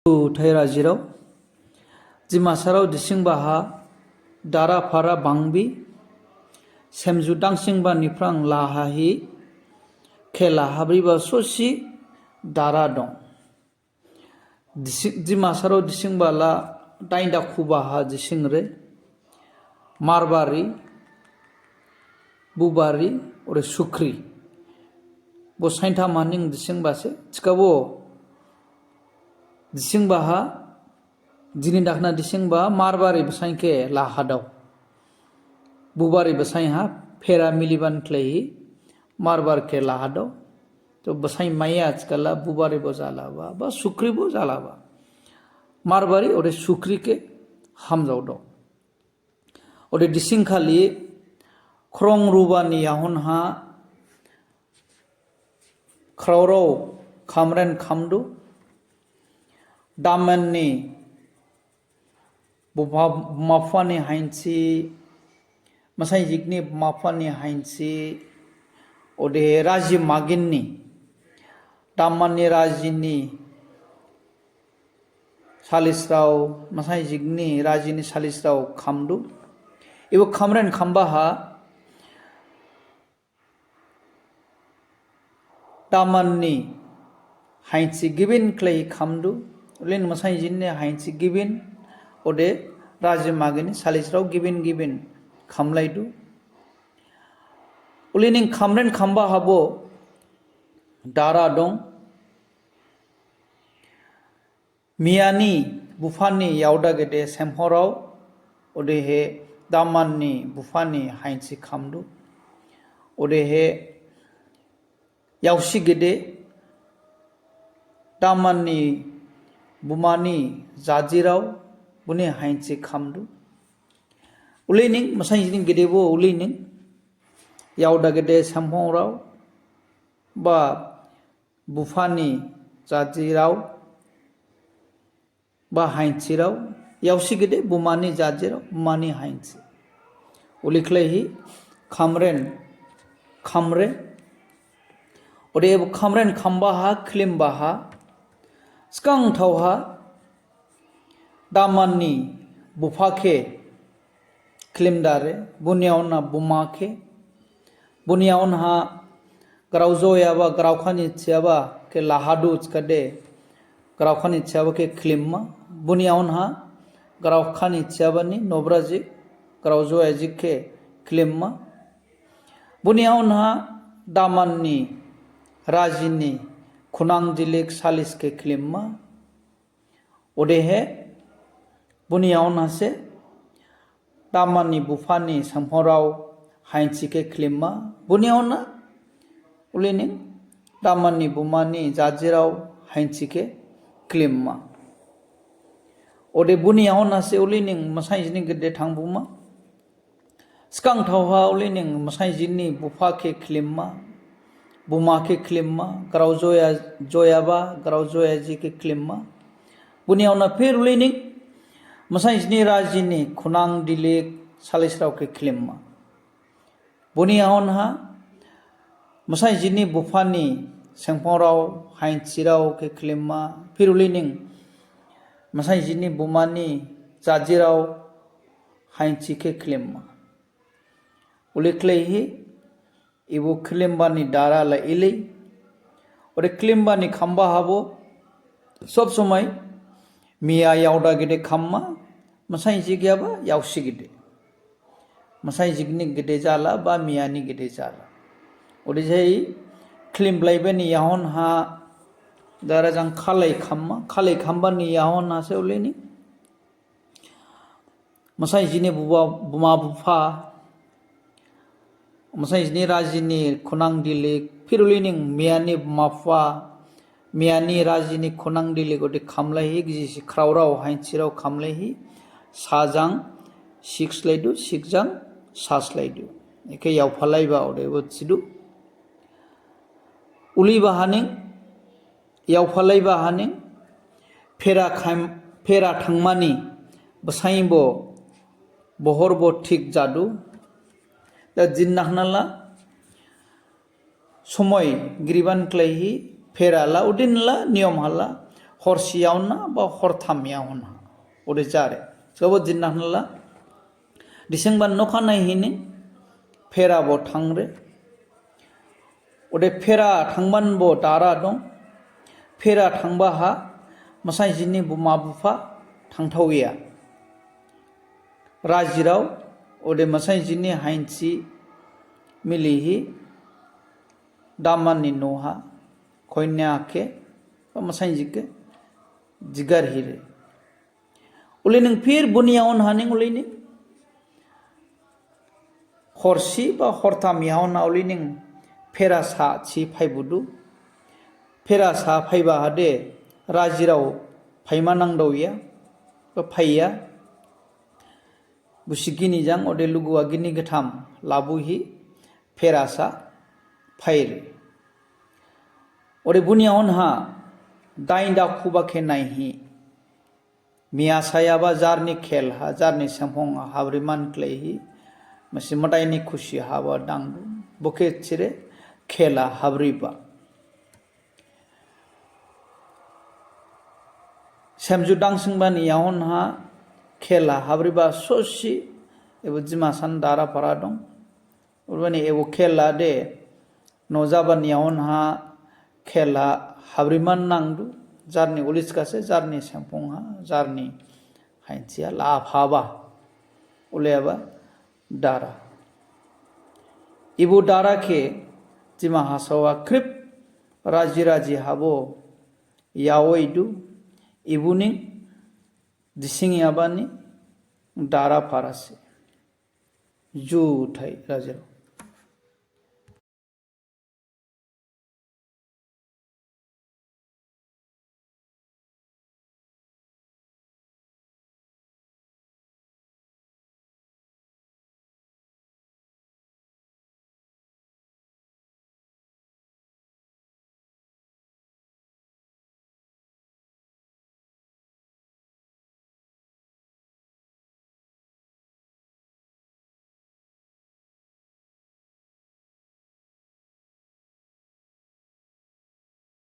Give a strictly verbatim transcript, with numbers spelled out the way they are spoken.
Juthai rajirao, Dimasarao disingbaha dara phara bangbi, semju dangsingba niphrang lahahi khela habriba sosi dara dong. Disi-, Dimasarao disingbala dainda khubaha disingre, Marbari, Bubari, ore Sukri. Bo saintham haning disingbase, thikhabo disingbaha, dini dakhna disingba Marbari basain khe lahadao. Bubari basain ha phera miliban khlaihi Marbar khe lahadao. To basain maiya thikhala Bubari bo jalaba, ba Sukri bo jalaba. Marbari ore Sukri khe hamjaodao. Ode disingkhali khrong rubani yahon ha khraorao khamren khamdu, damanni bupha-, bumaphuani hainsi, masainjikni bumaphuani hainsi, ode raji maginni, damanni rajini salisrao, masainjikni rajini salisrao khamdu. Ibo khamren khambaha, damanni hainsi gibin khlai khamdu, ulin masainjikni hainsi gibin, ode raji magini salisrao gibin gibin khamlaidu. Ulining khamren khamba habo dara dong. Miyani buphani yaoda gede semphorao, odehe damanni buphani hainsi khamdu. Odehe yaosi gede damanni bumani jajirao buni hainsi khamdu. Ulining masainjikni gedebo ulining yaoda gede semphorao ba buphani jajirao ba hainsirao, yaosi gede bumani jajirao, bumani hainsi. Uli khlaihi khamren, khamre. Ode ebo khamren khambaha, khlimbaha, sgangthaoha, damanni bupha khe khlimdare, buni yaohon ha buma khe, buni yaohon ha graojoyaba, graokhani thiyaba khe lahadu thikhade, graokhani thiyaba khe khlimma, buni yaohon ha graokhani thiyabani nobrajik, graojoyajik khe khlimma, buni yaohon ha damanni rajini khunang dilik salis khe khlimma, odehe buni yaohon ha se damanni buphani semphorao hainsi khe khlimma, buni yaohon ha ulining damanni bumani jajirao hainsi khe khlimma. Ode buni yaohon ha se ulining masainjikni gede thangbuma. Sgangthaoha ulining masainjikni bupha khe khlimma, buma khe khlimma, graojoya, joyaba, graojoyajik khe khlimma. Buni yaohon ha phir ulining masainjikni rajini khunang dilik salisrao khe khlimma. Buni yaohon ha masainjikni buphani semphorao, hainsirao khe khlimma, phir ulining masainjikni bumani jajirao hainsi khe khlimma. Uli khlaihi ebo khlimbani dara la ilei. Ode khlimbani khamba habo sob somai miya yaoda gede khamma, masainjik yaba yaosi gede. Masainjikni gede jala ba miyani gede jala. Ode jai khlimblaiba ni yaohon ha dara jang khalai khamma, khalai khambani yaohon ha se ulining masainjikni buba, buma bupha, masainjikni rajini khunang dilik, phir ulining miyani buma bupha, miyani rajini khunang dilik ode khamlaihi, gijisi khraorao, hainsirao khamlaihi, sa jang sik slaidu, sik jang sa slaidu. Ekhe yaophalaiba ode bo thidu. Uliba haning, yaophalaiba haning, phera khaim-, phera thangmani basainbo bohor bo thik jadu. Da jin nakhnala somoi giriban khlaihi phera la, udin la, niyom hala, Horsi yaohon ha ba hortham yaohon ha ode jare. Sabo jinna hnla. Disengba nokha nai hini phera bo thangre. Ode phera thangban bo dara dong. Phera thangba ha masainjini buma bupha thangthaoya. Rajirao ode masainjini hainsi milihi damani noha koinya khe ba masainji khe jigar hire. Ulining phir buni yaohon haning ulining horsi ba hortham yaohon ha ulining pherasa si phaibudu. Pherasa phaiba hade rajirao phaima nangdaoya ba phaiya. Busi gini jang ode lugu agini gatham labuhi pherasa phaire. Ode buni yaohon ha dain dakhuba khe naihi. Miyasayaba jarni khel ha, jarni sengphong ha habriman khlaihi. Masi madaini khusi haba dangdu. Bokhe sire khel ha habriba. Semju dangsingbani yaohon ha khel ha habriba sosi ebo Dimasa ni dara phara dong. Urbani ebo khel ha de nojabani yaohon ha khel ha habriman nangdu. Jarni uliskase, jarni sengphong ha, jarni hainsi ha laphaba. Uleba dara. Ebo dara khe Dima Hasao ha khrip raji raji habo yaoidu. Ebo ning disingyabani dara pharase. Juthai rajirao.